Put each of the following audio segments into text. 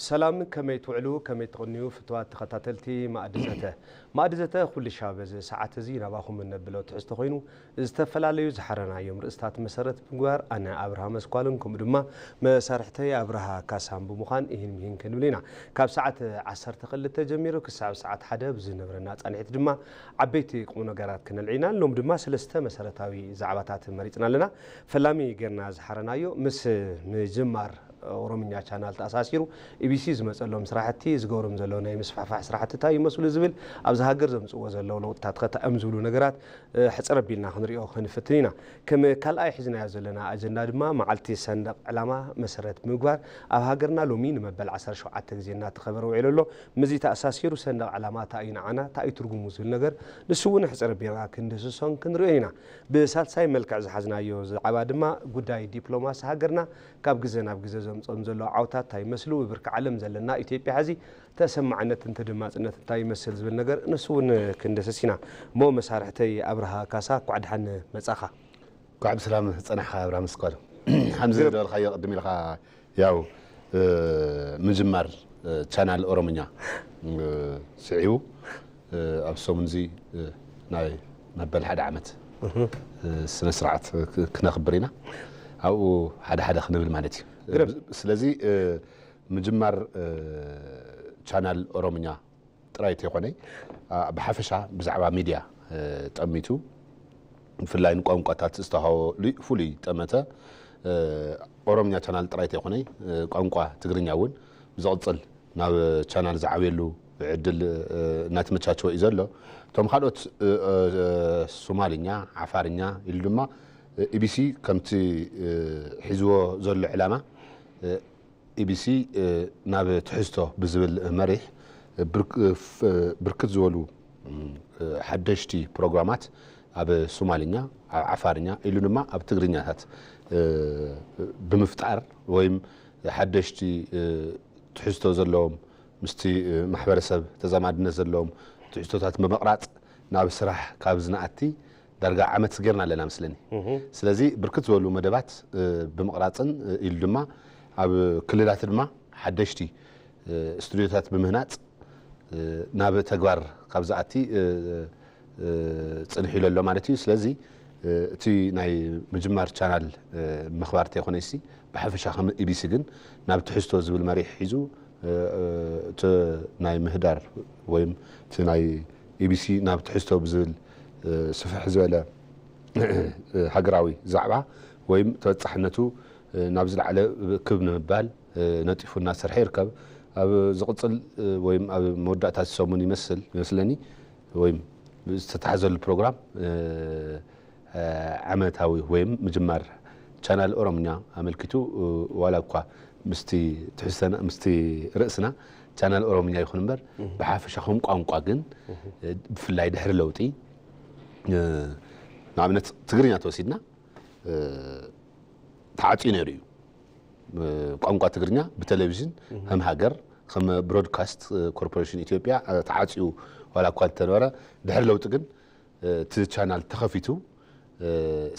ሰላም፣ ከመይ ትውዕሉ፣ ከመይ ትቕንዩ ፍትዋት ተኸታተልቲ ማእዲ ዘተ። ማእዲ ዘተ ኩሉ ሻብ እዚ ሰዓት እዚ ናባኹም እነብሎ ትሕዝቶ ኮይኑ፣ ዝተፈላለዩ ዝሓረናዮም ርእስታት መሰረት ብምግባር ኣነ ኣብርሃ መስኳልን ከምኡ ድማ መሳርሕተይ ኣብርሃ ካሳን ብምዃን ይህን ምሂን ክንብል ኢና። ካብ ሰዓት ዓሰርተ ክልተ ጀሚሩ ክሳብ ሰዓት ሓደ ብዝነብረና ጻንሒት ድማ ዓበይቲ ቁም ነገራት ክነልዒና። ሎም ድማ ሰለስተ መሰረታዊ ዛዕባታት መሪጽና ኣለና። ፈላሚ ጌርና ዝሓረናዮ ምስ ምጅማር ኦሮምኛ ቻናል ተኣሳሲሩ ኢቢሲ ዝመጸሎም ስራሕቲ፣ ዝገብሮም ዘለዉ ናይ ምስፋሕፋሕ ስራሕቲ እንታይ ይመስሉ ዝብል፣ ኣብዚ ሃገር ዘምጽእዎ ዘለዉ ለውጥታት ከ እንታይ እዮም ዝብሉ ነገራት፣ እ፣ ሕጽር ኣቢልና ክንሪኦ ክንፍትን ኢና። ከም ካልኣይ ሒዝናዮ ዘለና ኣጀንዳ ድማ መዓልቲ ሰንደቕ ዕላማ መሰረት ብምግባር ኣብ ሃገርና ሎሚ ንመበል ዓሰርተ ሸውዓተ ግዜ እናተኸበረ ውዒሉ ኣሎ። ምስዚ ተኣሳሲሩ ሰንደቕ ዕላማ እንታይ እዩ ንዓና፣ እንታይ እዩ ትርጉሙ ዝብል ነገር ንሱ እውን ሕጽር ኣቢልና ክንድህስሶን ክንሪኦን ኢና። ብሳልሳይ መልክዕ ዝሓዝናዮ ዛዕባ ድማ ጉዳይ ዲፕሎማሲ ሃገርና ካብ ግዘ ናብ ግዘ ዘምጾም ዘለዉ ዓውታት እንታይ ይመስሉ፣ ብብርኪ ዓለም ዘለና ኢትዮጵያ ሕዚ ተሰማዕነትን ተደማጽነት እንታይ ይመስል ዝብል ነገር ንሱ እውን ክንደስስ ኢና። እሞ መሳርሕተይ ኣብርሃ ካሳ፣ እንኳዕ ደሓን መጻኻ። እንኳዕ ብሰላም ጸናሕካ ኣብርሃም መስኳል። ከምዚ ዝበልካዮ ቅድም ኢልካ ያው፣ እ፣ ምጅማር፣ እ፣ ቻናል ኦሮምኛ፣ እ፣ ስዒቡ፣ እ፣ ኣብ ሰሙን እዚ፣ እ፣ ናይ መበል ሓደ ዓመት፣ እ፣ ስነ ስርዓት ክ-፣ ክነኽብር ኢና። ኣብኡ ሓደ ሓደ ክንብል ማለት እዩ። ግርም። ስለዚ፣ እ፣ ምጅማር፣ እ፣ ቻናል ኦሮምኛ ጥራይ ተይኮነይ፣ ኣ፣ ብሓፈሻ ብዛዕባ ሚድያ፣ እ፣ ጠሚቱ፣ ብፍላይ ንቋንቋታት ዝተሃወ ልዩ ፍሉይ ጠመተ፣ እ፣ ኦሮምኛ ቻናል ጥራይ ተይኮነይ፣ እ፣ ቋንቋ ትግርኛ እውን ብዝቕጽል ናብ ቻናል ዝዓብየሉ ዕድል፣ እ፣ እናተመቻቸወ እዩ ዘሎ። እቶም ካልኦት፣ እ፣ እ፣ ሶማልኛ፣ ዓፋርኛ ኢሉ ድማ፣ እ፣ ኢቢሲ ከምቲ፣ እ፣ ሒዝዎ ዘሎ ዕላማ፣ እ፣ ኢቢሲ፣ እ፣ ናብ ትሕዝቶ ብዝብል መሪሕ፣ እ፣ ብርክ-፣ እ፣ ፍ-፣ እ፣ ብርክት ዝበሉ፣ እ፣ ሓደሽቲ ፕሮግራማት ኣብ ሶማልኛ፣ ኣብ ዓፋርኛ ኢሉ ድማ ኣብ ትግርኛታት፣ እ፣ ብምፍጣር ወይም ሓደሽቲ፣ እ፣ ትሕዝቶ ዘለዎም ምስቲ፣ እ፣ ማሕበረሰብ ተዛማድነት ዘለዎም ትሕዝቶታት ብምቕራጽ ናብ ስራሕ ካብ ዝንኣቲ ዳርጋ ዓመት ጌርና ኣለና መስለኒ። እህ። ስለዚ ብርክት ዝበሉ መደባት፣ እ፣ ብምቕራጽን፣ እ፣ ኢሉ ድማ ኣብ ክልላት ድማ ሓደሽቲ፣ እ፣ ስቱዲዮታት ብምህናጽ፣ እ፣ ናብ ተግባር ካብ ዝኣቲ፣ እ፣ እ፣ ጽንሕ ኢሉ ኣሎ ማለት እዩ። ስለዚ፣ እ፣ እቲ ናይ ምጅማር ቻናል፣ እ፣ ምኽባር እንተይኮነሲ ብሓፈሻ ከም ኢቢሲ ግን ናብ ትሕዝቶ ዝብል መሪሕ ሒዙ፣ እ፣ እ፣ እቲ ናይ ምህዳር ወይም እቲ ናይ ኢቢሲ ናብ ትሕዝቶ ብዝብል፣ እ፣ ስፍሕ ዝበለ፣ እ፣ ሃገራዊ ዛዕባ ወይም ተበጻሕነቱ፣ እ፣ ናብ ዝለዓለ ክብ ንምባል፣ እ፣ ነጢፉ እናሰርሐ ይርከብ። ኣብ ዝቕጽል፣ እ፣ ወይም ኣብ መወዳእታ ሰሙን ይመስል፣ ይመስለኒ፣ ወይም ዝተታሕዘሉ ፕሮግራም፣ እ፣ እ፣ ዓመታዊ ወይም ምጅማር ቻናል ኦሮምኛ ኣመልኪቱ፣ እ፣ ዋላ እኳ ምስቲ ትሕዝተና፣ ምስቲ ርእስና ቻናል ኦሮምኛ ይኹን እምበር፣ እህ። ብሓፈሻ ከም ቋንቋ ግን፣ እህ። እ፣ ብፍላይ ድሕሪ ለውጢ፣ እ፣ ንኣብነት ትግርኛ ተወሲድና፣ እ፣ ተዓጽዩ ነይሩ እዩ። እ፣ ቋንቋ ትግርኛ ብቴሌቪዥን እህ። ከም ሃገር፣ ከም ብሮድካስት፣ እ፣ ኮርፖሬሽን ኢትዮጵያ፣ እ፣ ተዓጽዩ ዋላ እኳ እንተነበረ፣ ድሕሪ ለውጢ ግን፣ እ፣ እቲ ቻናል ተኸፊቱ፣ እ፣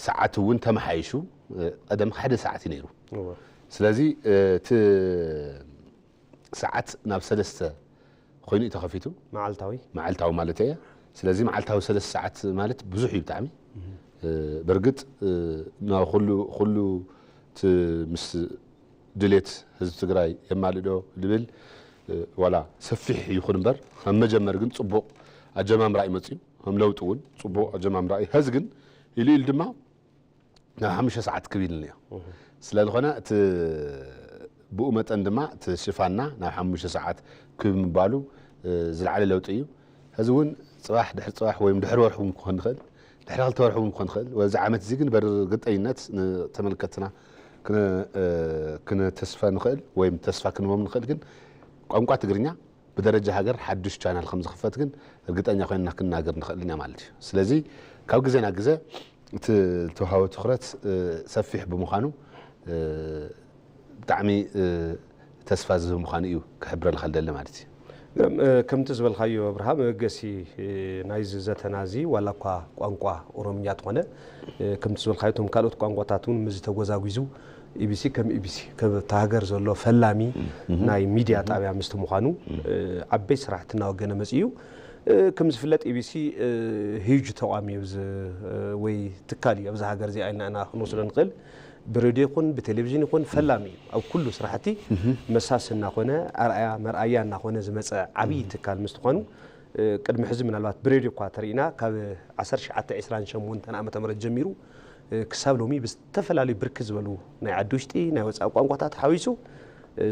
ሰዓት እውን ተመሓይሹ፣ እ፣ ቀደም ሓደ ሰዓት እዩ ነይሩ። እወ። ስለዚ፣ እ፣ እቲ ሰዓት ናብ ሰለስተ ኮይኑ እዩ ተኸፊቱ። መዓልታዊ? መዓልታዊ ማለት እየ። ስለዚ መዓልታዊ ሰለስተ ሰዓት ማለት ብዙሕ እዩ ብጣዕሚ። እህ። እ፣ በርግጥ፣ እ፣ ናብ ኩሉ፣ ኩሉ እቲ ምስ ድሌት ህዝቢ ትግራይ የማልእ ዶ ልብል፣ እ፣ ዋላ ሰፊሕ ይኹን እምበር፣ ከም መጀመሪ ግን ጽቡቕ ኣጀማምራ እዩ መጽዩ። ከም ለውጢ እውን ጽቡቕ ኣጀማምራ እዩ። ሐዚ ግን ኢሉ ኢሉ ድማ ናብ ሓሙሽተ ሰዓት ክብ ኢሉ እኒኦ። እህ። ስለ ዝኾነ እቲ ብኡ መጠን ድማ እቲ ሽፋንና ናብ ሓሙሽተ ሰዓት ክብ ምባሉ፣ እ፣ ዝለዓለ ለውጢ እዩ። ሕዚ እውን ጽባሕ ድሕሪ ጽባሕ ወይም ድሕሪ ወርሒ እውን ክኾን ይኽእል፣ ድሕሪ ክልተ ወርሒ እውን ክኾን ይኽእል። ወዚ ዓመት እዚ ግን በርግጠኝነት ንተመልከትና ክነ-፣ እ፣ ክነተስፈ ንኽእል ወይም ተስፋ ክንህቦም ንኽእል ግን ቋንቋ ትግርኛ ብደረጃ ሃገር ሓዱሽ ቻናል ከም ዝኽፈት ግን እርግጠኛ ኮይንና ክንናገር ንኽእል ኢና ማለት እዩ። ስለዚ ካብ ግዜ ናብ ግዜ እቲ ዝተዋሃቦ ትኹረት፣ እ፣ ሰፊሕ ብምዃኑ፣ እ፣ ብጣዕሚ፣ እ፣ ተስፋ ዝህብ ምዃኑ እዩ ክሕብረልካ ዝደሊ ማለት እዩ። ግርም፣ እ፣ ከምቲ ዝበልካዮ ኣብርሃም፣ መበገሲ፣ እ፣ ናይዚ ዘተና እዚ ዋላ እኳ ቋንቋ ኦሮምኛ ተኾነ፣ እ፣ ከምቲ ዝበልካዮ እቶም ካልኦት ቋንቋታት እውን ምስዚ ተጎዛጒዙ ኢቢሲ ከም ኢቢሲ ከም እታ ሃገር ዘሎ ፈላሚ ናይ ሚድያ ጣብያ ምስቲ ምዃኑ ዓበይ ስራሕቲ እናወገነ መፅኡ እዩ። ከም ዝፍለጥ ኢቢሲ ሂዩጅ ተቋም እዩ ወይ ትካል እዩ ኣብዚ ሃገር እዚኣ ኢልና ኢና ክንወስዶ ንኽእል። ብሬድዮ ይኹን ብቴሌቪዥን ይኹን ፈላሚ እዩ ኣብ ኩሉ ስራሕቲ። መሳሲ እናኾነ ኣርኣያ መርኣያ እናኾነ ዝመፀ ዓብዪ ትካል ምስ ትኾኑ ቅድሚ ሕዚ ምናልባት ብሬድዮ እኳ ተሪእና ካብ ዓሰርተ ትሽዓተ ዕስራን ሸሞንተን ዓመተ ምህረት ጀሚሩ ክሳብ ሎሚ ብዝተፈላለዩ ብርክት ዝበሉ ናይ ዓዲ ውሽጢ ናይ ወፃኢ ቋንቋታት ሓዊሱ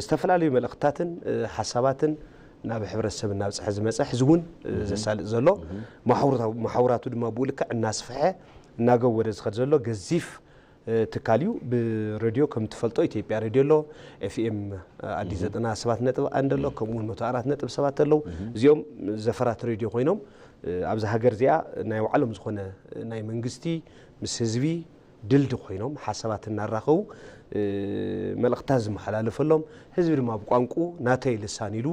ዝተፈላለዩ መልእኽትታትን ሓሳባትን ናብ ሕብረተሰብ እናብፅሐ ዝመፀ ሕዚ እውን ዘሳልጥ ዘሎ መሓውራቱ ድማ ብኡ ልክዕ እናስፍሐ እናገወደ ዝኸድ ዘሎ ገዚፍ ትካል እዩ። ብሬድዮ ከም ትፈልጦ ኢትዮጵያ ሬድዮ ኣሎ፣ ኤፍኤም ኣዲስ ዘጠና ሰባት ነጥቢ ኣንድ ኣሎ፣ ከምኡ እውን መቶ ኣራት ነጥቢ ሰባት ኣለዉ። እዚኦም ዘፈራት ሬድዮ ኮይኖም ኣብዚ ሃገር እዚኣ ናይ ባዕሎም ዝኾነ ናይ መንግስቲ ምስ ህዝቢ ድልድል ኮይኖም ሓሳባት እናራኸቡ መልእኽታት ዝመሓላለፈሎም፣ ህዝቢ ድማ ብቋንቁ ናተይ ልሳን ኢሉ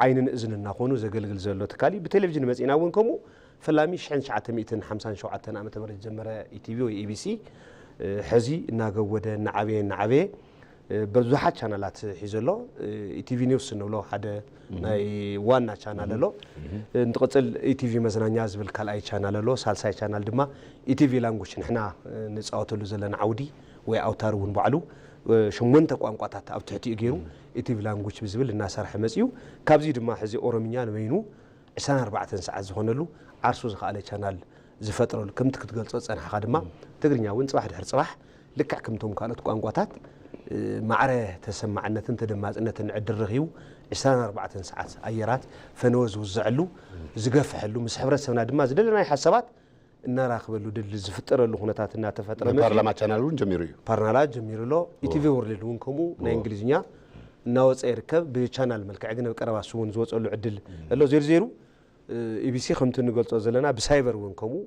ዓይንን እዝን እናኾኑ ዘገልግል ዘሎ ትካል እዩ። ብቴሌቪዥን መፂና እውን ከምኡ ፈላሚ ሽሕን ትሽዓተ ሚእትን ሓምሳን ሸውዓተን ዓመተ ምህረት ዝጀመረ ኢቲቪ ወይ ኢቢሲ ሕዚ እናገወደ እናዓበየ እናዓበየ ብዙሓት ቻናላት ሒዙ ኣሎ። ኢቲቪ ኒውስ እንብሎ ሓደ ናይ ዋና ቻናል ኣሎ። እንትቕፅል ኢቲቪ መዝናኛ ዝብል ካልኣይ ቻናል ኣሎ። ሳልሳይ ቻናል ድማ ኢቲቪ ላንጉጅ ንሕና ንፃወተሉ ዘለና ዓውዲ ወይ ኣውታር እውን ባዕሉ ሸሞንተ ቋንቋታት ኣብ ትሕቲኡ ገይሩ ኢቲቪ ላንጉጅ ብዝብል እናሰርሐ መፅዩ። ካብዚ ድማ ሕዚ ኦሮምኛ ንበይኑ ዕስራን ኣርባዕተን ሰዓት ዝኾነሉ ዓርሱ ዝኸኣለ ቻናል ዝፈጥረሉ ከምቲ ክትገልጾ ዝጸናሕኻ ድማ ትግርኛ እውን ጽባሕ ድሕሪ ጽባሕ ልክዕ ከምቶም ካልኦት ቋንቋታት ማዕረ ተሰማዕነትን ተደማጽነትን ዕድል ረኺቡ ዕስራን ኣርባዕተን ሰዓት ኣየራት ፈነወ ዝውዘዐሉ ዝገፍሐሉ ምስ ሕብረተሰብና ድማ ዝደለናይ ሓሳባት እናራኽበሉ ድል ዝፍጠረሉ ኩነታት እናተፈጠረ መጺኡ። ፓርላማ ቻናል እውን ጀሚሩ እዩ። ፓርናላ ጀሚሩ ኣሎ። ኢቲቪ ወርልድ እውን ከምኡ ናይ እንግሊዝኛ እናወፀ ይርከብ። ብቻናል መልክዕ ግን ኣብ ቀረባ እሱ እውን ዝወፀሉ ዕድል ኣሎ። ዜሩ ዜሩ ኢቢሲ ከምቲ ንገልጾ ዘለና ብሳይበር እውን ከምኡ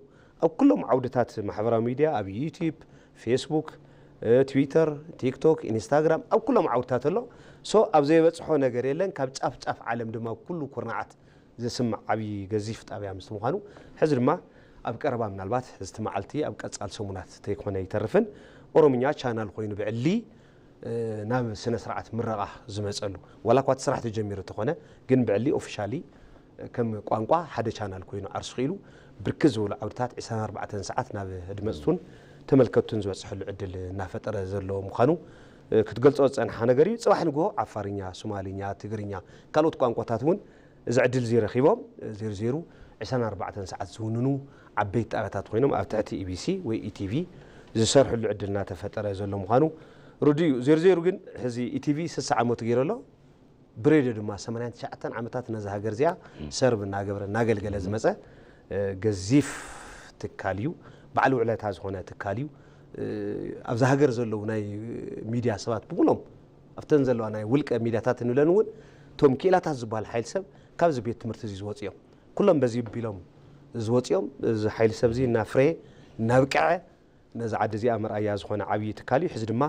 ኣብ ኩሎም ዓውድታት ማሕበራዊ ሚድያ ኣብ ዩቲዩብ፣ ፌስቡክ፣ ትዊተር፣ ቲክቶክ፣ ኢንስታግራም ኣብ ኩሎም ዓውድታት ኣሎ። ሶ ኣብ ዘይበፅሖ ነገር የለን። ካብ ጫፍ ጫፍ ዓለም ድማ ኩሉ ኩርናዓት ዘስምዕ ዓብዪ ገዚፍ ጣብያ ምስ ምዃኑ ሕዚ ድማ ኣብ ቀረባ ምናልባት ሕዝቲ መዓልቲ ኣብ ቀፃል ሰሙናት ተይኮነ ይተርፍን ኦሮምኛ ቻናል ኮይኑ ብዕሊ ናብ ስነ ስርዓት ምረቓ ዝመፀሉ ዋላ እኳ እቲ ስራሕ ተጀሚሩ እንተኾነ ግን ብዕሊ ኦፊሻሊ ከም ቋንቋ ሓደ ቻናል ኮይኑ ዓርሱ ክኢሉ ብርክት ዝበሉ ዓውድታት ዕስራን ኣርባዕተን ሰዓት ናብ ኣድመፅቱን ተመልከቱን ዝበፅሐሉ ዕድል እናፈጠረ ዘሎ ምዃኑ ክትገልፆ ዝፀንሓ ነገር እዩ። ፅባሕ ንግሆ ዓፋርኛ፣ ሶማልኛ፣ ትግርኛ፣ ካልኦት ቋንቋታት እውን እዚ ዕድል እዚ ረኺቦም ዜሩ ዜሩ ዕስራን ኣርባዕተን ሰዓት ዝውንኑ ዓበይቲ ጣብያታት ኮይኖም ኣብ ትሕቲ ኢቢሲ ወይ ኢቲቪ ዝሰርሕሉ ዕድል እናተፈጠረ ዘሎ ምዃኑ ርዱእ እዩ። ዜሩ ዜሩ ግን ሕዚ ኢቲቪ ስሳ ዓመቱ ገይሩ ኣሎ። ብሬድዮ ድማ ሰማንያን ትሽዓተን ዓመታት ነዚ ሃገር እዚኣ ሰርቭ እናገበረ እናገልገለ ዝመፀ ገዚፍ ትካል እዩ። ባዕሉ ውዕለታ ዝኾነ ትካል እዩ። ኣብዚ ሃገር ዘለዉ ናይ ሚድያ ሰባት ብምሎም ኣብተን ዘለዋ ናይ ውልቀ ሚድያታት እንብለን እውን እቶም ክኢላታት ዝበሃል ሓይል ሰብ ካብዚ ቤት ትምህርቲ እዚ ዝወፁ እዮም። ኩሎም በዚ ቢሎም ዝወፁ እዮም። እዚ ሓይል ሰብ እዚ እናፍረየ እናብቅዐ ነዚ ዓዲ እዚኣ መርኣያ ዝኾነ ዓብዪ ትካል እዩ። ሕዚ ድማ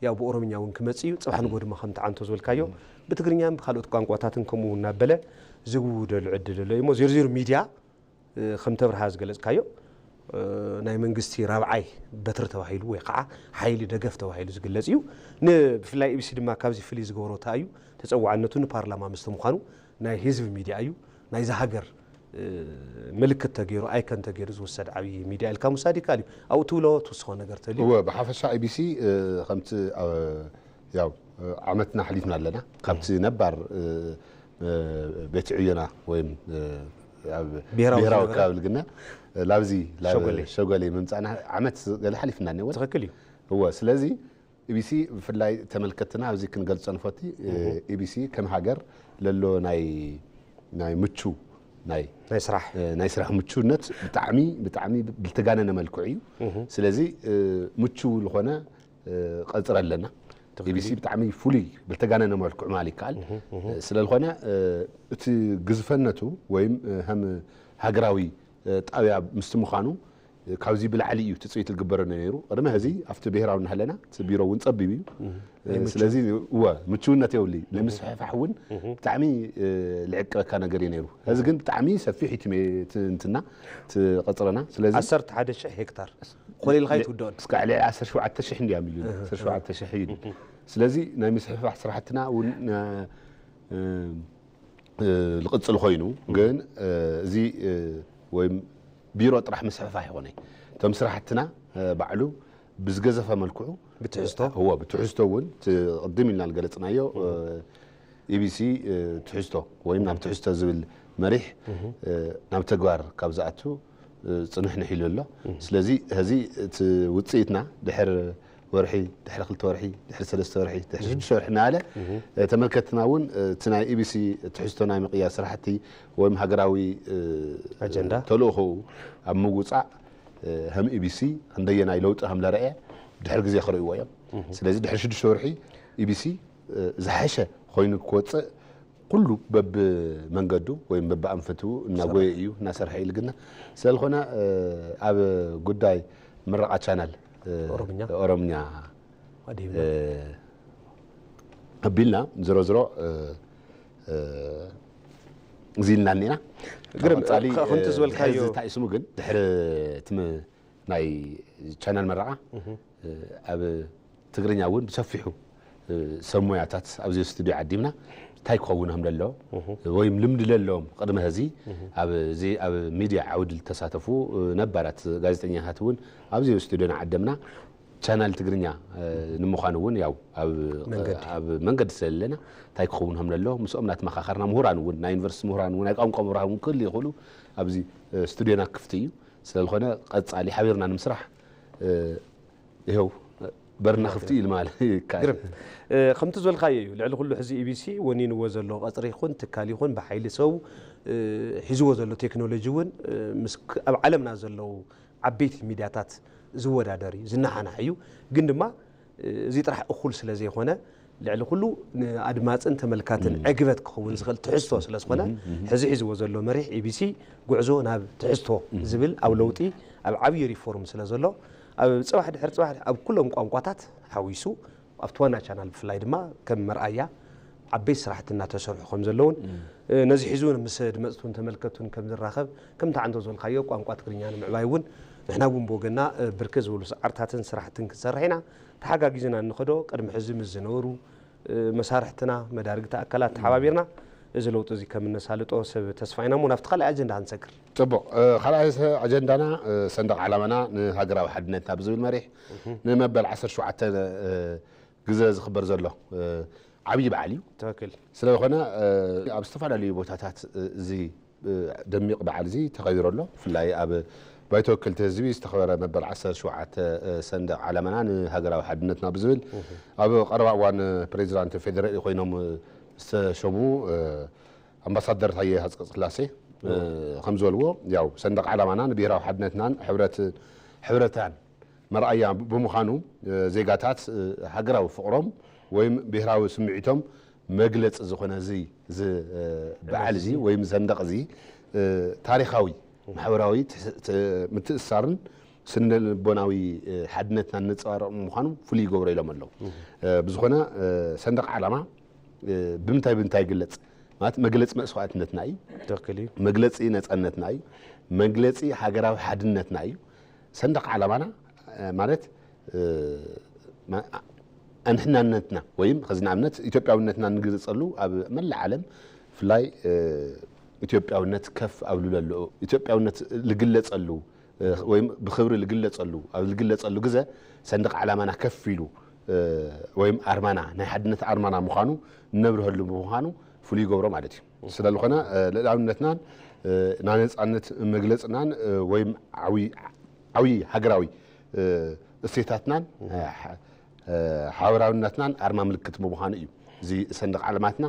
ያው ብኦሮምኛ እውን ክመፅእ እዩ። ፅባሕ ንጎ ድማ ከምቲ ዓንቶ ዝበልካዮ ብትግርኛን ብካልኦት ቋንቋታትን ከምኡ እውን እናበለ ዝውደሉ ዕድል ኣሎ እሞ ዜርዜር ሚድያ ከም ተብርሃ ዝገለፅካዮ ናይ መንግስቲ ራብዓይ በትሪ ተባሂሉ ወይ ከዓ ሓይሊ ደገፍ ተባሂሉ ዝግለፅ እዩ። ብፍላይ ኢቢሲ ድማ ካብዚ ፍልይ ዝገብሮ እንታይ እዩ ተፀዋዕነቱ ንፓርላማ ምስቲ ምዃኑ ናይ ህዝቢ ሚድያ እዩ። ናይዚ ሃገር ምልክት ተገይሩ ኣይከን ተገይሩ ዝውሰድ ዓብዪ ሚድያ ኢልካ ምውሳድ ይከኣል እዩ። ኣብኡ ትብሎ ትውስኾ ነገር ተልዩ እወ ብሓፈሻ ኢቢሲ ከምቲ ያው ዓመትና ኣሕሊፍና ኣለና ካብቲ ነባር ቤት ዕዮና ወይም ኣብ ብሄራዊ ብሄራዊ ዝነበረ? ክባቢ ልግና ላብዚ ላብ ሸጎሌ። ሸጎሌ ምምፃእና ዓመት ገለ ሓሊፍና እኒኦ ትኽክል እዩ። እወ ስለዚ ኢቢሲ ብፍላይ ተመልከትና ኣብዚ ክንገልፆ ንፈቲ ኢቢሲ ከም ሃገር ለሎ ናይ ናይ ምቹ ናይ ናይ ስራሕ ናይ ስራሕ ምቹነት ብጣዕሚ ብጣዕሚ ብልተጋነነ መልክዑ እዩ ስለዚ ምቹ ዝኾነ ቀፅሪ ኣለና ኢቢሲ ብጣዕሚ ፍሉይ ብልተጋነነ መልክዑ ማለት ይከኣል ስለዝኾነ እቲ ግዝፈነቱ ወይም ከም ሃገራዊ ጣብያ ምስቲ ምዃኑ ካብዚ ብላዕሊ እዩ ትፅቢት ዝግበረሉ ነይሩ ቅድሚ ሕዚ ኣብቲ ብሄራዊ እናሃለና እቲ ቢሮ እውን ፀቢብ እዩ ስለዚ እወ ምችውነት የብሉ ናይ ምስፍሕፋሕ እውን ብጣዕሚ ልዕቀበካ ነገር እዩ ነይሩ ሕዚ ግን ብጣዕሚ ሰፊሕ እዩ ትንትና ትቐፅረና ስለዚ ዓሰርተ ሓደ ሽሕ ሄክታር ኮሊልካ ኣይትውድኦን። እስካዕ ልዕሊ ዓሰርተ ሸውዓተ ሽሕ እንዲያ ሚልዮን ዓሰርተ ሸውዓተ ሽሕ እዩ። ስለዚ ናይ ምስሕፋሕ ስራሕትና እውን እ፣ እ፣ ዝቕፅል ኮይኑ ግን እ፣ እዚ እ፣ ወይም ቢሮ ጥራሕ ምስሕፋሕ ይኾነ እቶም ስራሕትና እ፣ ባዕሉ ብዝገዘፈ መልክዑ ብትሕዝቶ እዎ ብትሕዝቶ እውን እቲ ቅድም ኢልና ዝገለፅናዮ ኢቢሲ ትሕዝቶ ወይም ናብ ትሕዝቶ ዝብል መሪሕ ናብ ተግባር ካብ ዝኣቱ ፅንሕንሕ ኢሉ ኣሎ። ስለዚ ሕዚ እቲ ውፅኢትና ድሕር ወርሒ ድሕሪ ክልተ ወርሒ ድሕሪ ሰለስተ ወርሒ ድሕሪ ሽዱሽተ ወርሒ እናበለ ተመልከትና እውን እቲ ናይ ኢቢሲ ትሕዝቶ ናይ ምቅያር ስራሕቲ ወይም ሃገራዊ ኣጀንዳ ተልእኾኡ ኣብ ምውፃእ ከም ኢቢሲ ክንደየናይ ለውጢ ከም ለረአ ድሕሪ ግዜ ክርእይዎ እዮም። ስለዚ ድሕሪ ሽዱሽተ ወርሒ ኢቢሲ ዝሓሸ ኮይኑ ክወፅእ ኩሉ በብመንገዱ ወይም በብኣንፈቱ እናጎየ እዩ እናሰርሐ እዩ ልግና ስለዝኾነ ኣብ ጉዳይ ምረቓ ቻናል ኦሮምኛ ኦሮምኛ ኣዲብና ኣቢልና ዝሮ ዝሮ እዚ ኢልና እኒና ግርም፣ ቀጻሊ ከምቲ ዝበልካዮ ድሕሪ እዚ እንታይ ስሙ ግን ድሕሪ እቲ ም- ናይ ቻናል መረቓ ኣብ ትግርኛ እውን ብሰፊሑ ሰብ ሞያታት ኣብዚ ስቱድዮ ዓዲምና እንታይ ክኸውን ከም ዘለዎ ወይም ልምዲ ለለዎም ቅድሚ ሕዚ ኣብዚ ኣብ ሚድያ ዓውዲ ዝተሳተፉ ነባራት ጋዜጠኛታት እውን ኣብዚ ስቱድዮና ዓደምና ቻናል ትግርኛ ንምዃኑ እውን ያው ኣብ መንገዲ። ኣብ መንገዲ ስለለና እንታይ ክኸውን ከም ዘለዎ ምስኦም እናተመኻኸርና ምሁራን እውን ናይ ዩኒቨርሲቲ ምሁራን እውን ናይ ቋንቋ ምሁራን እውን ክህሉ ይኽእሉ ኣብዚ ስቱድዮና ክፍቲ እዩ ስለዝኾነ ቀጻሊ ሓቢርና ንምስራሕ ይኸው በርና ክፍቲ እዩ ማለት ይከኣል ግርም ከምቲ ዝበልካዮ እዩ ልዕሊ ኩሉ ሕዚ ኢቢሲ ወኒንዎ ዘሎ ቀፅሪ ይኹን ትካል ይኹን ብሓይሊ ሰው ሒዝዎ ዘሎ ቴክኖሎጂ እውን ምስ ኣብ ዓለምና ዘለዉ ዓበይቲ ሚድያታት ዝወዳደር እዩ ዝነሓናሕ እዩ ግን ድማ እዚ ጥራሕ እኹል ስለ ዘይኮነ ልዕሊ ኩሉ ንኣድማፅን ተመልካትን ዕግበት ክኸውን ዝኽእል ትሕዝቶ ስለ ዝኾነ ሕዚ ሒዝዎ ዘሎ መሪሕ ኢቢሲ ጉዕዞ ናብ ትሕዝቶ ዝብል ኣብ ለውጢ ኣብ ዓብዪ ሪፎርም ስለ ዘሎ ኣብ ፅባሕ ድሕሪ ፅባሕ ኣብ ኩሎም ቋንቋታት ሓዊሱ ኣብቲ ዋና ቻናል ብፍላይ ድማ ከም መርኣያ ዓበይቲ ስራሕቲ እናተሰርሑ ከም ዘለውን ነዚ ሒዙ ምስ ኣድመፅቱን ተመልከቱን ከም ዝራኸብ ከምቲ ዓንቶ ዝበልካዮ ቋንቋ ትግርኛ ንምዕባይ እውን ንሕና እውን ብወገና ብርክት ዝበሉ ሰዓርታትን ስራሕትን ክንሰርሕ ኢና ተሓጋጊዝና እንኸዶ ቅድሚ ሕዚ ምስ ዝነበሩ መሳርሕትና መዳርግቲ ኣካላት ተሓባቢርና እዚ ለውጢ እዚ ከም እነሳልጦ ሰብ ተስፋ ኢና እሞ ናብቲ ካልኣይ ኣጀንዳ ክንሰግር ፅቡቕ ካልኣይ ኣጀንዳና ሰንደቕ ዓላማና ንሃገራዊ ሓድነትና ብዝብል መሪሕ ንመበል ዓሰርተ ሸውዓተ ግዘ ዝኽበር ዘሎ ዓብዪ በዓል እዩ። ትክክል ስለዝኾነ ኣብ ዝተፈላለዩ ቦታታት እዚ ደሚቕ በዓል እዚ ተኸቢሩ ኣሎ። ብፍላይ ኣብ ባይቶ ወከልቲ ህዝቢ ዝተኸበረ መበል ዓሰርተ ሸውዓተ ሰንደቕ ዓላማና ንሃገራዊ ሓድነትና ብዝብል ኣብ ቀረባ እዋን ፕሬዚዳንት ፌዴራል ኮይኖም ዝተሸሙ ኣምባሳደር ታየ ሃፀቀስላሴ ከም ዝበልዎ ያው ሰንደቕ ዓላማና ንብሄራዊ ሓድነትናን ሕብረትናን መርኣያ ብምዃኑ ዜጋታት ሃገራዊ ፍቕሮም ወይም ብሄራዊ ስምዒቶም መግለፂ ዝኾነ እዚ በዓል እዚ ወይም ሰንደቕ እዚ ታሪኻዊ ማሕበራዊ ምትእስሳርን ስነልቦናዊ ሓድነትና ነንፀባርቕ ምዃኑ ፍሉይ ይገብሮ ኢሎም ኣለዉ። ብዝኾነ ሰንደቕ ዓላማ ብምንታይ ብምንታይ ይግለፅ ማለት መግለፂ መስዋእትነትና እዩ። ትክክል እዩ። መግለፂ ነፃነትና እዩ። መግለፂ ሃገራዊ ሓድነትና እዩ። ሰንደቕ ዓላማና ማለት ኣንሕናነትና ወይም ከዚ ንኣብነት ኢትዮጵያውነትና ንግለፀሉ ኣብ መላእ ዓለም ብፍላይ ኢትዮጵያውነት ከፍ ኣብ ልብለሉ ኢትዮጵያውነት ዝግለፀሉ ወይም ብኽብሪ ዝግለፀሉ ኣብ ዝግለፀሉ ግዘ ሰንደቕ ዓላማና ከፍ ኢሉ ወይም ኣርማና ናይ ሓድነት ኣርማና ምዃኑ እነብርሀሉ ብምዃኑ ፍሉይ ይገብሮ ማለት እዩ። ስለዝኾነ ልእላውነትናን ናይ ነፃነት መግለፅናን ወይም ዓብዪ ሃገራዊ እሴታትናን ሓበራውነትናን ኣርማ ምልክት ብምዃኑ እዩ። እዚ ሰንደቕ ዓለማትና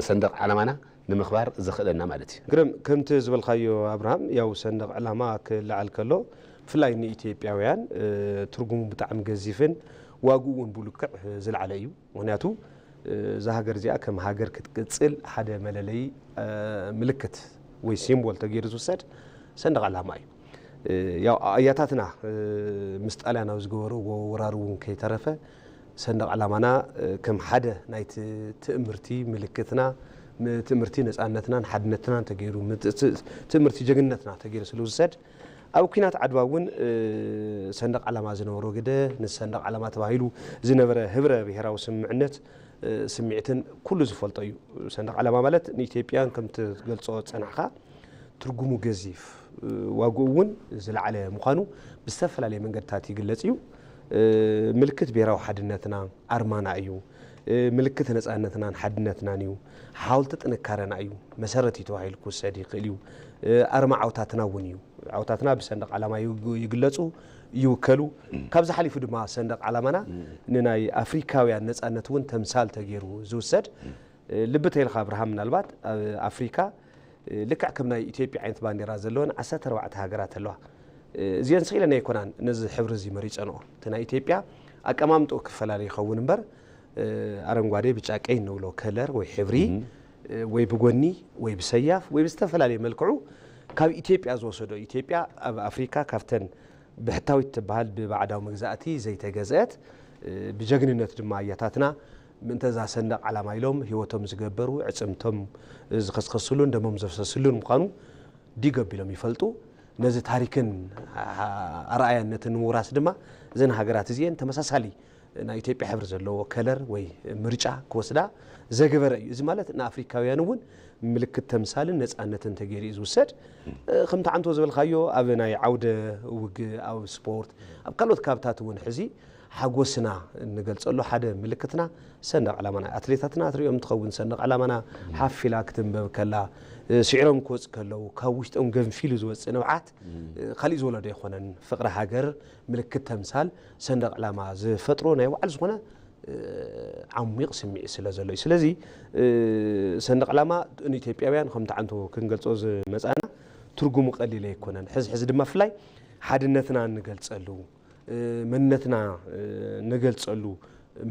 ሰንደቕ ዓላማና ንምኽባር ዘኽእለና ማለት እዩ። ግርም ከምቲ ዝበልካዮ ኣብርሃም ያው ሰንደቕ ዕላማ ክለዓል ከሎ ብፍላይ ንኢትዮጵያውያን ትርጉሙ ብጣዕሚ ገዚፍን ዋግኡ እውን ብልክዕ ዝለዓለ እዩ። ምክንያቱ እዛ ሃገር እዚኣ ከም ሃገር ክትቅፅል ሓደ መለለይ ምልክት ወይ ሲምቦል ተገይሩ ዝውሰድ ሰንደቕ ዕላማ እዩ። ያው ኣያታትና ምስ ጣልያን ኣብ ዝገበርዎ ወራር እውን ከይተረፈ ሰንደቕ ዕላማና ከም ሓደ ናይቲ ትእምርቲ ምልክትና ትእምርቲ ነፃነትናን ሓድነትናን ተገይሩ ትእምርቲ ጀግንነትና ተገይሩ ስለ ዝውሰድ ኣብ ኲናት ዓድዋ እውን ሰንደቕ ዓላማ ዝነበሮ ግደ፣ ንሰንደቕ ዓላማ ተባሂሉ ዝነበረ ህብረ ብሔራዊ ስምምዕነት፣ ስምዒትን ኩሉ ዝፈልጦ እዩ። ሰንደቕ ዓላማ ማለት ንኢትዮጵያን ከም ትገልጾ ዝጸናሕካ ትርጉሙ ገዚፍ፣ ዋግኡ እውን ዝለዓለ ምዃኑ ብዝተፈላለየ መንገድታት ይግለጽ እዩ። ምልክት ብሔራዊ ሓድነትና ኣርማና እዩ። ምልክት ነጻነትናን ሓድነትናን እዩ። ሓወልቲ ጥንካረና እዩ። መሰረት እዩ ተባሂሉ ክውሰድ ይኽእል እዩ። ኣርማ ዓውታትና እውን እዩ። ዓውታትና ብሰንደቕ ዓላማ ይግ- ይግለጹ፣ ይውከሉ። ካብዚ ሓሊፉ ድማ ሰንደቕ ዓላማና ንናይ ኣፍሪካውያን ነጻነት እውን ተምሳል ተገይሩ ዝውሰድ። ልቢ ተይልካ ኣብርሃም፣ ምናልባት ኣብ ኣፍሪካ ልክዕ ከም ናይ ኢትዮጵያ ዓይነት ባንዲራ ዘለወን ዓሰርተ ኣርባዕተ ሃገራት ኣለዋ። እዚአን ስኢለን ኣይኮናን ነዚ ሕብሪ እዚ መሪጸንኦ። እቲ ናይ ኢትዮጵያ ኣቀማምጦ ክፈላለ ይኸውን እምበር፣ ኣረንጓዴ፣ ብጫ፣ ቀይ እንብሎ ከለር ወይ ሕብሪ፣ ወይ ብጎኒ ወይ ብሰያፍ ወይ ብዝተፈላለየ መልክዑ ካብ ኢትዮጵያ ዝወሰዶ። ኢትዮጵያ ኣብ ኣፍሪካ ካብተን ብሕታዊት ትበሃል ብባዕዳዊ መግዛእቲ ዘይተገዝአት፣ ብጀግንነት ድማ ኣያታትና ምእንተ እዛ ሰንደቕ ዓላማ ኢሎም ህይወቶም ዝገበሩ፣ ዕጽምቶም ዝኸስከስሉን ደሞም ዘፍሰስሉን ምዃኑ ዲግ ኣቢሎም ይፈልጡ። ነዚ ታሪክን ኣርኣያነትን ንምውራስ ድማ እዘን ሃገራት እዚአን ተመሳሳሊ ናይ ኢትዮጵያ ሕብሪ ዘለዎ ከለር ወይ ምርጫ ክወስዳ ዘገበረ እዩ። እዚ ማለት ንኣፍሪካውያን እውን ምልክት ተምሳልን ነጻነትን ተገይሩ እዩ ዝውሰድ። ከምቲ ዓንቶ ዝበልካዮ ኣብ ናይ ዓውደ ውግእ፣ ኣብ ስፖርት፣ ኣብ ካልኦት ካብታት እውን ሕዚ ሓጎስና እንገልጸሉ ሓደ ምልክትና ሰንደቕ ዓላማና። ኣትሌታትና ትሪኦም እንትኸውን ሰንደቕ ዓላማና ሓፍ ኢላ ክትንበብ ከላ፣ ስዒሮም ክወጽ ከለዉ ካብ ውሽጦም ገንፊሉ ዝወጽእ ንብዓት፣ ካሊእ ዝወለዶ ኣይኮነን። ፍቕሪ ሃገር፣ ምልክት ተምሳል ሰንደቕ ዓላማ ዝፈጥሮ ናይ ባዕሉ ዝኾነ ዓሚቕ ስምዒት ስለ ዘሎ እዩ። ስለዚ ሰንደቕ ዓላማ ንኢትዮጵያውያን ከምቲ ዓንቶ ክንገልጾ ዝመጻና ትርጉሙ ቀሊል ኣይኮነን። ሕዚ ሕዚ ድማ ብፍላይ ሓድነትና እንገልጸሉ፣ መንነትና እንገልጸሉ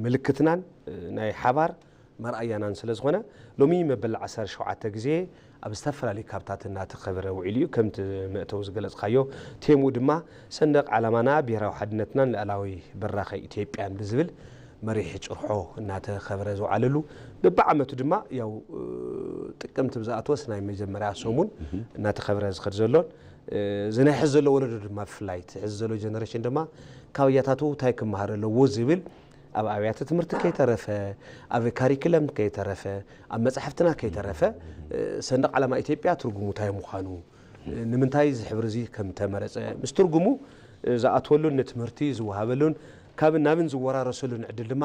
ምልክትናን ናይ ሓባር መርኣያናን ስለ ዝኾነ ሎሚ መበል ዓሰርተ ሸውዓተ ግዜ ኣብ ዝተፈላለዩ ካብታት እናተኸበረ ውዒሉ እዩ። ከምቲ መእተዊ ዝገለጽካዮ ቴምኡ ድማ ሰንደቕ ዓላማና ብሄራዊ ሓድነትናን ልኣላዊ ብራኸ ኢትዮጵያን ብዝብል መሪሕ ጭርሖ እናተኸበረ ዝውዓለሉ፣ በብዓመቱ ድማ ያው ጥቅምቲ ብዝኣተወስ ናይ መጀመርያ ሰሙን እናተኸበረ ዝኸድ ዘሎን፣ እዚ ናይ ሕዚ ዘሎ ወለዶ ድማ ብፍላይ እቲ ሕዚ ዘሎ ጀነሬሽን ድማ ካብ ኣያታቱ እንታይ ክመሃር ኣለዎ ዝብል ኣብ ኣብያተ ትምህርቲ ከይተረፈ፣ ኣብ ካሪክለም ከይተረፈ፣ ኣብ መጻሕፍትና ከይተረፈ፣ ሰንደቕ ዓላማ ኢትዮጵያ ትርጉሙ እንታይ ምዃኑ፣ ንምንታይ እዚ ሕብሪ እዚ ከም ተመረጸ፣ ምስ ትርጉሙ ዝኣትወሉን ንትምህርቲ ዝወሃበሉን ካብን ናብን ዝወራረሰሉን ዕድል ድማ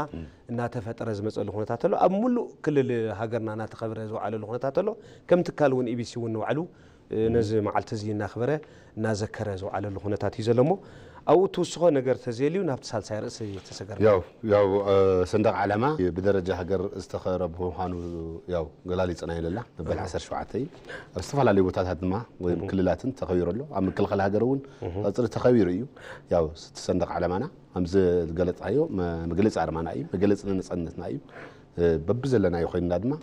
እናተፈጠረ ዝመጸሉ ኩነታት ኣሎ። ኣብ ሙሉእ ክልል ሃገርና እናተኸበረ ዝወዓለሉ ኩነታት ኣሎ። ከም ትካል እውን ኢቢሲ እውን ንባዕሉ ነዚ መዓልቲ እዚ እናኽበረ እናዘከረ ዝውዓለሉ ኩነታት እዩ ዘሎ እሞ ኣብኡ ትውስኾ ነገር ተዘየልዩ ናብቲ ሳልሳይ ርእሲ ተሰገርና። ያው ያው ሰንደቕ ዓላማ ብደረጃ ሃገር ዝተኸበረ ብምዃኑ ያው ገላሊፅና ኣለና። መበል ዓሰርተ ሸውዓተ እዩ። ኣብ ዝተፈላለዩ ቦታታት ድማ ወይ ክልላትን ተኸቢሩ ኣሎ። ኣብ ምክልኻል ሃገር እውን ቀፅሪ ተኸቢሩ እዩ። ያው እቲ ሰንደቕ ዓላማና ከምዚ ዝገለፅካዮ መግለፂ ኣርማና እዩ፣ መግለፂ ነፃነትና እዩ። በብዘለናዮ ኮይንና ድማ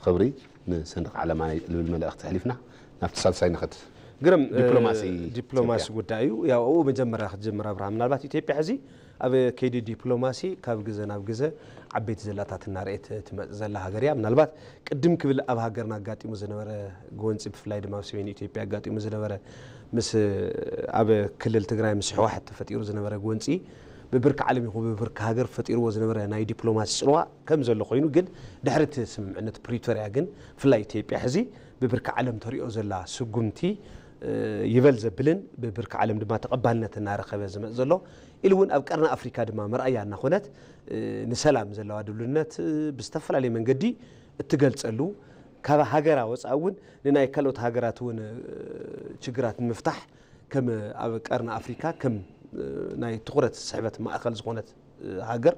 ክብሪ ንሰንደቕ ዓላማ ልብል መልእኽቲ ኣሕሊፍና ናብቲ ሳልሳይ ንኸድ። ግርም ዲፕሎማሲ ዲፕሎማሲ ጉዳይ እዩ። ያው ኣብኡ መጀመርያ ክትጀምር ኣብርሃም፣ ምናልባት ኢትዮጵያ ሕዚ ኣብ ከይዲ ዲፕሎማሲ ካብ ግዘ ናብ ግዘ ዓበይቲ ዘላታት እናርኤት ትመፅእ ዘላ ሃገር እያ። ምናልባት ቅድም ክብል ኣብ ሃገርና ኣጋጢሙ ዝነበረ ጎንፂ፣ ብፍላይ ድማ ኣብ ሰሜን ኢትዮጵያ ኣጋጢሙ ዝነበረ ምስ ኣብ ክልል ትግራይ ምስ ህወሓት ተፈጢሩ ዝነበረ ጎንፂ ብብርኪ ዓለም ይኹን ብብርኪ ሃገር ፈጢርዎ ዝነበረ ናይ ዲፕሎማሲ ፅልዋ ከም ዘሎ ኮይኑ፣ ግን ድሕሪ እቲ ስምምዕነት ፕሪቶርያ ግን ብፍላይ ኢትዮጵያ ሕዚ ብብርኪ ዓለም ተሪኦ ዘላ ስጉምቲ ይበል ዘብልን ብብርኪ ዓለም ድማ ተቐባልነት እናረኸበ ዝመፅ ዘሎ ኢሉ እውን ኣብ ቀርኒ ኣፍሪካ ድማ መርኣያ እናኾነት ንሰላም ዘለዋ ድልውነት ብዝተፈላለየ መንገዲ እትገልፀሉ ካብ ሃገራ ወፃእ እውን ንናይ ካልኦት ሃገራት እውን ችግራት ንምፍታሕ ከም ኣብ ቀርኒ ኣፍሪካ ከም ናይ ትኹረት ስሕበት ማእኸል ዝኾነት ሃገር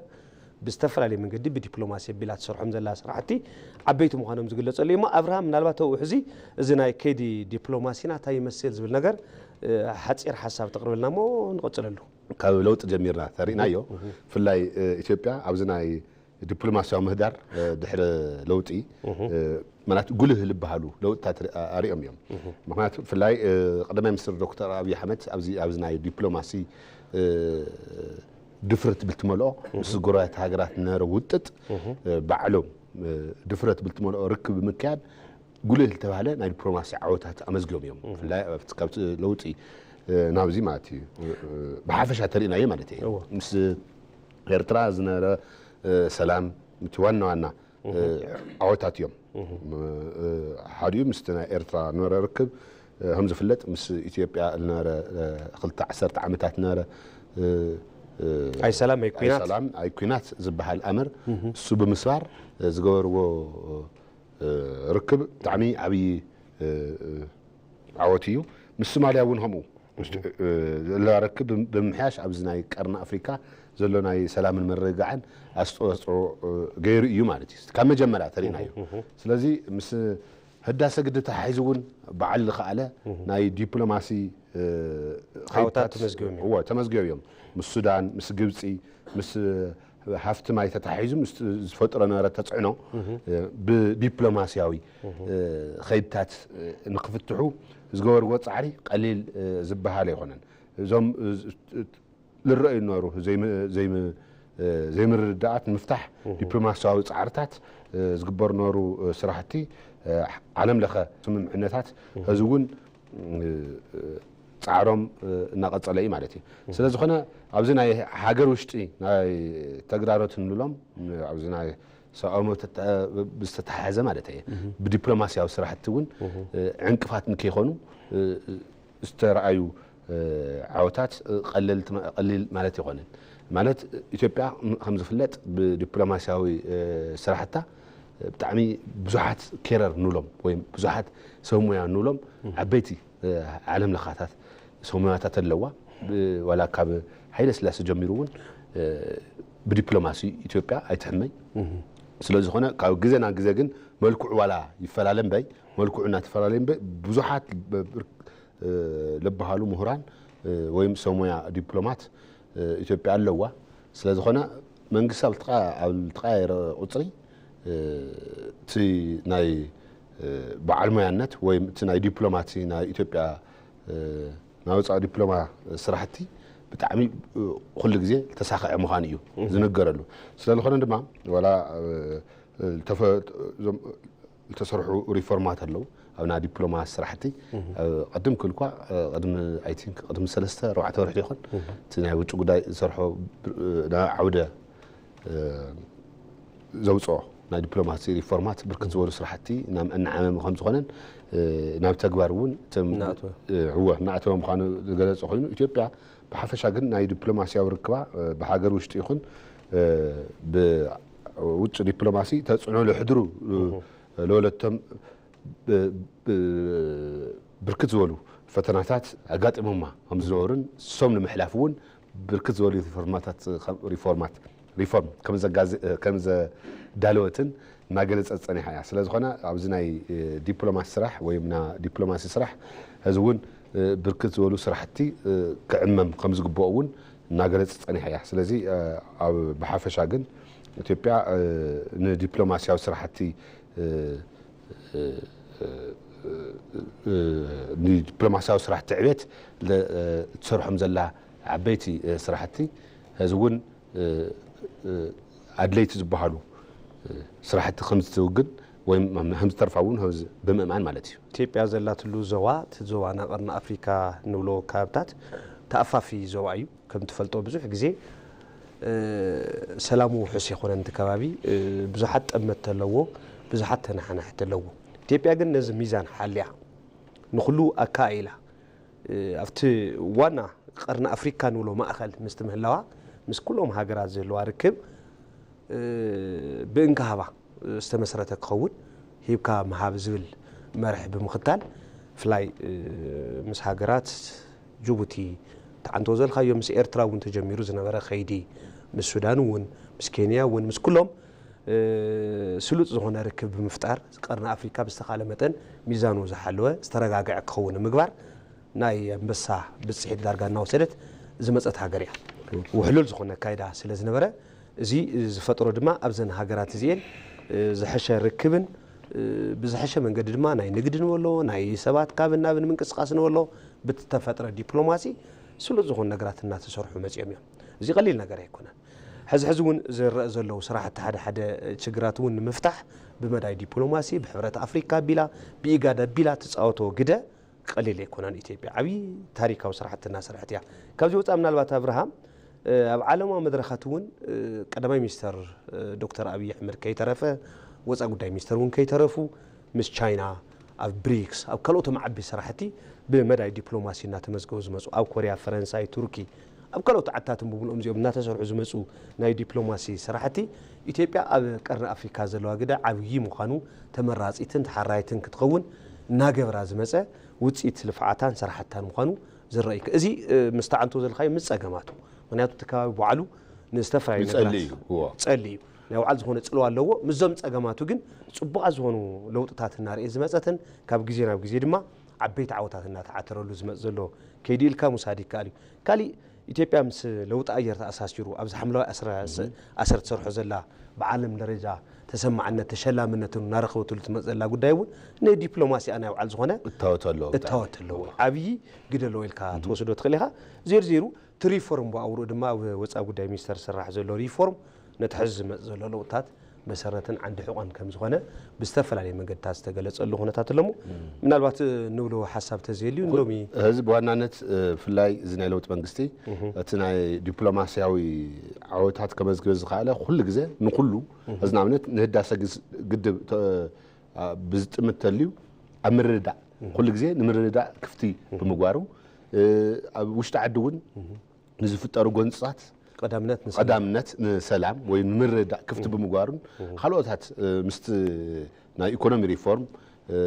ብዝተፈላለየ መንገዲ ብዲፕሎማሲ ኣቢላ ትሰርሖም ዘላ ስራሕቲ ዓበይቲ ምዃኖም ዝግለፀሉ እዩ። እሞ ኣብርሃም ምናልባት ኣብኡ ሕዚ እዚ ናይ ከይዲ ዲፕሎማሲና እንታይ ይመስል ዝብል ነገር ሓፂር ሓሳብ ተቕርበልና እሞ ንቐፅለሉ። ካብ ለውጢ ጀሚርና ተሪእናዮ። ብፍላይ ኢትዮጵያ ኣብዚ ናይ ዲፕሎማሲያዊ ምህዳር ድሕሪ ለውጢ ማለት ጉልህ ዝበሃሉ ለውጥታት ኣሪኦም እዮም። ምክንያቱ ብፍላይ ቀዳማይ ሚኒስትር ዶክተር ኣብይ ኣሕመድ ኣብዚ ኣብዚ ናይ ዲፕሎማሲ ድፍረት ትብል ትመልኦ ምስ ጎረባብቲ ሃገራት ዝነበረ ውጥጥ ባዕሎም ድፍረት ትብል ትመልኦ ርክብ ብምክያድ ጉልህ ዝተባህለ ናይ ዲፕሎማሲ ዓወታት ኣመዝጊቦም እዮም። ብፍላይ ኣብቲ ካብቲ ለውጢ ናብዚ ማለት እዩ። ብሓፈሻ ተሪእናዮ ማለት እዩ። ምስ ኤርትራ ዝነበረ ሰላም፣ እቲ ዋና ዋና ዓወታት እዮም። ሓዲኡ ምስቲ ናይ ኤርትራ ዝነበረ ርክብ፣ ከም ዝፍለጥ ምስ ኢትዮጵያ ዝነበረ ክልተ ዓሰርተ ዓመታት ዝነበረ ኣይሰላም ኣይኩናት ኣይሰላም ኣይኩናት ዝበሃል ኣምር እሱ ብምስባር ዝገበርዎ ርክብ ብጣዕሚ ዓብዪ ዓወት እዩ። ምስ ሶማልያ እውን ከምኡ ዘሎ ርክብ ብምምሕያሽ ኣብዚ ናይ ቀርኒ ኣፍሪካ ዘሎ ናይ ሰላምን ምርግጋዕን ኣስተዋፅኦ ገይሩ እዩ ማለት እዩ። ካብ መጀመርያ ተሪእናዮ። ስለዚ ምስ ህዳሰ ግድብ ተሓሒዙ እውን ባዕሉ ዝኸኣለ ናይ ዲፕሎማሲ ዓወታት ተመዝጊቦም እዮም። ተመዝጊቦም እዮም። ምስ ሱዳን፣ ምስ ግብፂ፣ ምስ ሃፍቲ ማይ ተታሒዙ ምስ ዝፈጥሮ ነበረ ተፅዕኖ ብዲፕሎማስያዊ ከይድታት ንክፍትሑ ዝገበርዎ ፃዕሪ ቀሊል ዝበሃል ኣይኮነን። እዞም ዝረኣዩ ነበሩ ዘይምርድዳኣት ንምፍታሕ ዲፕሎማስያዊ ፃዕርታት ዝግበር ነበሩ ስራሕቲ ዓለም ለኸ ስምምዕነታት ሕዚ እውን ፃዕሮም እናቐፀለ እዩ ማለት እዩ። ስለዝኾነ ኣብዚ ናይ ሃገር ውሽጢ ናይ ተግዳሮት እንብሎም ኣብዚ ናይ ሰብኣዊ መብት ዝተተሓሓዘ ማለት እየ ብዲፕሎማስያዊ ስራሕቲ እውን ዕንቅፋት ንከይኾኑ ዝተረኣዩ ዓወታት ቀሊል ማለት ይኾንን። ማለት ኢትዮጵያ ከም ዝፍለጥ ብዲፕሎማስያዊ ስራሕታ ብጣዕሚ ብዙሓት ኬረር ንብሎም ወይ ብዙሓት ሰብ ሙያ ንብሎም ዓበይቲ ዓለም ለኻታት ሰብ ሙያታት ኣለዋ። ዋላ ካብ ሃይለ ስላሴ ጀሚሩ እውን ብዲፕሎማሲ ኢትዮጵያ ኣይትሕመይ። ስለዝኾነ ካብ ግዜ ናብ ግዜ ግን መልክዑ ዋላ ይፈላለ እምበይ መልክዑ እናተፈላለየ እምበይ ብዙሓት ለበሃሉ ምሁራን ወይም ሰብ ሙያ ዲፕሎማት ኢትዮጵያ ኣለዋ። ስለዝኾነ መንግስቲ ኣብ ዝተቐያየረ ቁፅሪ እቲ ናይ በዓል ሞያነት ወይም እቲ ናይ ዲፕሎማሲ ናይ ኢትዮጵያ ናይ ወፃኢ ዲፕሎማ ስራሕቲ ብጣዕሚ ኩሉ ግዜ ዝተሳኸዐ ምዃኑ እዩ ዝንገረሉ። ስለዝኾነ ድማ ዋላ ዝተሰርሑ ሪፎርማት ኣለዉ ኣብ ናይ ዲፕሎማሲ ስራሕቲ። ቅድም ክልኳ ቅድሚ ኣይ ቲንክ ቅድሚ ሰለስተ ኣርባዕተ ወርሒ ይኾን እቲ ናይ ውጭ ጉዳይ ዝሰርሖ ዓውደ ዘውፅኦ ናይ ዲፕሎማሲ ሪፎርማት ብርክት ዝበሉ ስራሕቲ ናብ እናዓመመ ከም ዝኾነን ናብ ተግባር እውን እወ እናእተወ ምዃኑ ዝገለፀ ኮይኑ ኢትዮጵያ ብሓፈሻ ግን ናይ ዲፕሎማስያዊ ርክባ ብሃገር ውሽጢ ይኹን ብውጭ ዲፕሎማሲ ተፅዕኖ ለሕድሩ ለወለቶም ብርክት ዝበሉ ፈተናታት ኣጋጢሞማ ከም ዝነበሩን እሶም ንምሕላፍ እውን ብርክት ዝበሉ ሪፎርማታት ሪፎርማት ሪፎርም ከም ዘዳለወትን እናገለፀት ፀኒሓ እያ። ስለዝኾነ ኣብዚ ናይ ዲፕሎማሲ ስራሕ ወይ ና ዲፕሎማሲ ስራሕ ሕዚ እውን ብርክት ዝበሉ ስራሕቲ ክዕመም ከም ዝግበኦ እውን እናገለፀት ፀኒሓ እያ። ስለዚ ኣብ ብሓፈሻ ግን ኢትዮጵያ ንዲፕሎማስያዊ ስራሕቲ ንዲፕሎማስያዊ ስራሕቲ ዕቤት ትሰርሖም ዘላ ዓበይቲ ስራሕቲ ሕዚ እውን ኣድለይቲ ዝበሃሉ ስራሕቲ ከም ዝትውግን ወይ ከም ዝተርፋ እውን ብምእማን ማለት እዩ። ኢትዮጵያ ዘላትሉ ዞባ እቲ ዞባ ናይ ቀርኒ ኣፍሪካ ንብሎ ከባብታት ተኣፋፊ ዞባ እዩ። ከም ትፈልጦ ብዙሕ ግዜ ሰላሙ ውሑስ ይኮነን እቲ ከባቢ ብዙሓት ጠመት ኣለዎ፣ ብዙሓት ተናሓናሕቲ ኣለዎ። ኢትዮጵያ ግን ነዚ ሚዛን ሓልያ ንኩሉ ኣካኢላ ኣብቲ ዋና ቀርኒ ኣፍሪካ ንብሎ ማእኸል ምስቲ ምህላዋ ምስ ኩሎም ሃገራት ዝህልዋ ርክብ ብእንካሃባ ዝተመስረተ ክኸውን ሂብካ ምሃብ ዝብል መርሒ ብምኽታል ብፍላይ ምስ ሃገራት ጅቡቲ ተዓንቶ ዘልካዮ ምስ ኤርትራ እውን ተጀሚሩ ዝነበረ ከይዲ ምስ ሱዳን እውን ምስ ኬንያ እውን ምስ ኩሎም ስሉጥ ዝኾነ ርክብ ብምፍጣር ቀርኒ ኣፍሪካ ብዝተኻለ መጠን ሚዛኑ ዝሓለወ ዝተረጋግዐ ክኸውን ምግባር ናይ ኣንበሳ ብፅሒት ዳርጋ እናወሰደት ዝመፀት ሃገር እያ። ውሕሉል ዝኾነ ኣካይዳ ስለ ዝነበረ እዚ ዝፈጥሮ ድማ ኣብዘን ሃገራት እዚኤን ዝሐሸ ርክብን ብዝሐሸ መንገዲ ድማ ናይ ንግዲ ንበሎ ናይ ሰባት ካብን ናብን ምንቅስቃስ ንበሎ ብተፈጥረ ዲፕሎማሲ ስሉጥ ዝኾኑ ነገራት እናተሰርሑ መፂኦም እዮም። እዚ ቀሊል ነገር ኣይኮነን። ሕዚ ሕዚ እውን ዝረአ ዘለዉ ስራሕቲ ሓደ ሓደ ችግራት እውን ንምፍታሕ ብመዳይ ዲፕሎማሲ ብሕብረት ኣፍሪካ ኣቢላ ብኢጋድ ኣቢላ ትፃወቶ ግደ ቀሊል ኣይኮነን። ኢትዮጵያ ዓብዪ ታሪካዊ ስራሕቲ እናሰርሐት እያ። ካብዚ ወፃእ ምናልባት ኣብርሃም እ፣ ኣብ ዓለማዊ መድረኻት እውን እ፣ ቀዳማይ ሚኒስተር እ፣ ዶክተር ኣብይ ኣሕመድ ከይተረፈ፣ ወፃኢ ጉዳይ ሚኒስተር እውን ከይተረፉ፣ ምስ ቻይና ኣብ ብሪክስ ኣብ ካልኦቶም ዓቢ ስራሕቲ ብመዳይ ዲፕሎማሲ እናተመዝገቡ ዝመፁ፣ ኣብ ኮርያ፣ ፈረንሳይ፣ ቱርኪ፣ ኣብ ካልኦት ዓድታትን ብምልኦም እዚኦም እናተሰርሑ ዝመፁ ናይ ዲፕሎማሲ ስራሕቲ፣ ኢትዮጵያ ኣብ ቀርኒ ኣፍሪካ ዘለዋ ግደ ዓብዪ ምዃኑ፣ ተመራፂትን ተሓራይትን ክትኸውን እናገበራ ዝመፀ ውፅኢት ልፍዓታን ስራሕታን ምዃኑ ዝረኣይ። እዚ እ፣ ምስ ተዓንቶ ዘለካዮ ምስ ፀገማቱ፣ ምክንያቱ እቲ ከባቢ ባዕሉ ንዝተፈላለዩ ይፀሊ ነገራት እዩ። እዎ። ጸሊ እዩ። ናይ ባዕሉ ዝኾነ ጽልዋ ኣለዎ። ምስዞም ጸገማቱ ግን ጽቡቓት ዝኾኑ ለውጥታት እናርኤ ዝመጸትን ካብ ግዜ ናብ ግዜ ድማ ዓበይቲ ዓወታት እናተዓተረሉ ዝመጽእ ዘሎ ከይዲ ኢልካ ምውሳድ ይከኣል እዩ። ካሊእ ኢትዮጵያ ምስ ለውጢ ኣየር ተኣሳሲሩ ኣብዚ ሓምለዋይ ኣስረ- ኣሰር ትሰርሖ ዘላ ብዓለም ደረጃ ተሰማዕነት ተሸላምነትን እናረኸበትሉ ትመጽእ ዘላ ጉዳይ እውን ንዲፕሎማሲኣ ናይ ባዕሉ ዝኾነ እታወት ኣለዎ። እታወት ኣለዎ። ዓብዪ ግደ ኣለዎ ኢልካ ትወስዶ ትኽእል ኢኻ። ዜር ዜሩ እቲ ሪፎርም ብኣውርኡ ድማ ኣብ ወፃኢ ጉዳይ ሚኒስተር ዝስራሕ ዘሎ ሪፎርም ነቲ ሕዚ ዝመፅእ ዘሎ ለውጥታት መሰረትን ዓንዲ ሕቖን ከም ዝኾነ ብዝተፈላለየ መንገድታት ዝተገለፀሉ ኩነታት ኣለሞ። ምናልባት ንብሎ ሓሳብ ተዘየልዩ ንሎሚ እዚ ብዋናነት እ፣ ብፍላይ እዚ ናይ ለውጢ መንግስቲ እቲ ናይ ዲፕሎማሲያዊ ዓወታት ከመዝግበ ዝኸኣለ ኩሉ ግዜ ንኩሉ እዚ ንኣብነት ንህዳሰ ግስ- ግድብ ተ- አ፣ ብዝጥምት ተልዩ ኣብ ምርድዳእ ኩሉ ግዜ ንምርድዳእ ክፍቲ ብምግባሩ እ፣ ኣብ ውሽጢ ዓዲ እውን ንዝፍጠሩ ጎንፅታት ቀዳምነት ንስ ቀዳምነት ንሰላም ወይ ንምርድዳእ ክፍቲ ብምግባሩን ካልኦታት እ፣ ምስቲ ናይ ኢኮኖሚ ሪፎርም እ፣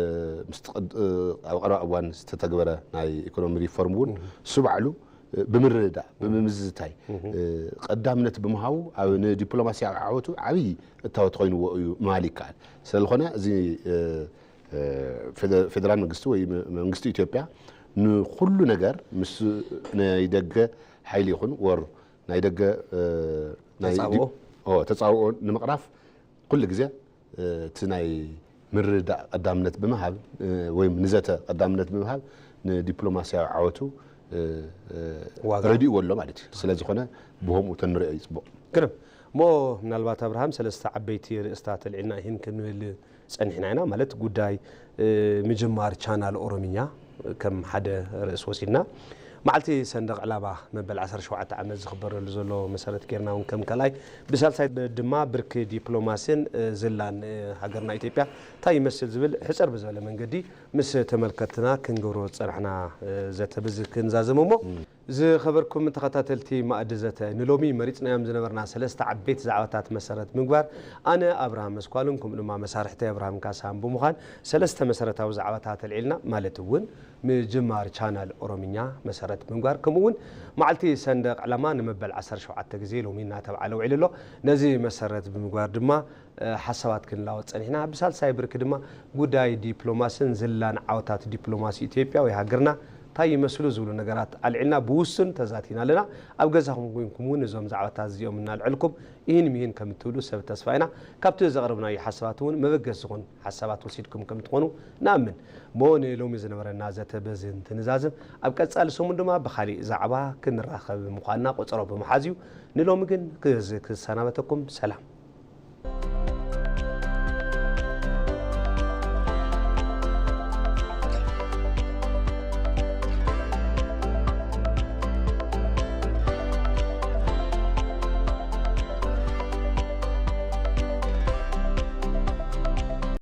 ምስቲ ቅድ- እ፣ ኣብ ቀረባ እዋን ዝተተግበረ ናይ ኢኮኖሚ ሪፎርም እውን እሱ ባዕሉ እ፣ ብምርድዳእ ብምምዝታይ እ፣ ቀዳምነት ብምሃቡ ኣብ ንዲፕሎማሲያዊ ዓወቱ ዓብዪ እታወት ኮይንዎ እዩ ምባል ይከኣል። ስለዝኾነ እዚ እ፣ እ፣ ፌደ- ፌደራል መንግስቲ ወይ መ- መንግስቲ ኢትዮጵያ ንኩሉ ነገር ምስ ናይ ደገ ሓይሊ ይኹን ወር ናይ ደገ እ፣ ናይ ተጻብኦ? ዲ- ኦ፣ ተጻብኦ ንምቕራፍ ኩሉ ግዜ እ፣ እቲ ናይ ምርድዳእ ቀዳምነት ብምሃብ እ፣ ወይ ንዘተ ቀዳምነት ብምሃብ ንዲፕሎማሲያዊ ዓወቱ እ፣ እ፣ ዋጋ። ረዲእዎ ኣሎ ማለት እዩ። ስለዝኾነ ብኸምኡ ተንሪኦ እዩ ፅቡቕ። ግርም እሞ ምናልባት ኣብርሃም ሰለስተ ዓበይቲ ርእስታት ኣልዒልና ይህን ክንብል ፀኒሕና ኢና። ማለት ጉዳይ እ፣ ምጅማር ቻናል ኦሮምኛ ከም ሓደ ርእስ ወሲድና፣ መዓልቲ ሰንደቕ ዕላማ መበል ዓሰርተ ሸውዓተ ዓመት ዝኽበረሉ ዘሎ መሰረት ጌርና እውን ከም ካልኣይ፣ ብሳልሳይ ድማ ብርኪ ዲፕሎማሲን እ፣ ዝላን እ፣ ሃገርና ኢትዮጵያ እንታይ ይመስል ዝብል ሕፅር ብዝበለ መንገዲ ምስ ተመልከትና ክንገብሮ ዝፀናሕና እ፣ ዘተ ብዚ ክንዛዘም እሞ ዝኸበርኩም ተኸታተልቲ ማእዲ ዘተ ንሎሚ መሪፅናዮም ዝነበርና ሰለስተ ዓበይቲ ዛዕባታት መሰረት ምግባር ኣነ ኣብርሃም መስኳልን ከምኡ ድማ መሳርሕተይ ኣብርሃም ካሳን ብምዃን ሰለስተ መሰረታዊ ዛዕባታት ኣልዒልና ማለት እውን ምጅማር ቻናል ኦሮምኛ መሰረት ብምግባር ከምኡ እውን መዓልቲ ሰንደቕ ዕላማ ንመበል ዓሰርተ ሸውዓተ ግዜ ሎሚ እናተባዕለ ውዒሉ ኣሎ። ነዚ መሰረት ብምግባር ድማ ሓሳባት ክንላወጥ ፀኒሕና። ብሳልሳይ ብርኪ ድማ ጉዳይ ዲፕሎማስን ዝላን ዓወታት ዲፕሎማሲ ኢትዮጵያ ወይ ሃገርና እንታይ ይመስሉ ዝብሉ ነገራት ኣልዒልና ብውሱን ተዛቲና ኣለና። ኣብ ገዛኹም ኮይንኩም እውን እዞም ዛዕባታት እዚኦም እናልዐልኩም ይህን ሚህን ከም እትብሉ ሰብ ተስፋ ኢና። ካብቲ ዘቕረብናዮ ሓሳባት እውን መበገሲ ዝኾን ሓሳባት ወሲድኩም ከም ትኾኑ ንኣምን። እሞ ንሎሚ ዝነበረና ዘተ በዚ እንትንዛዝም ኣብ ቀፃሊ ሰሙን ድማ ብኻሊእ ዛዕባ ክንራኸብ ምዃንና ቆፀሮ ብምሓዝ እዩ። ንሎሚ ግን ክዝ ክሰናበተኩም ሰላም።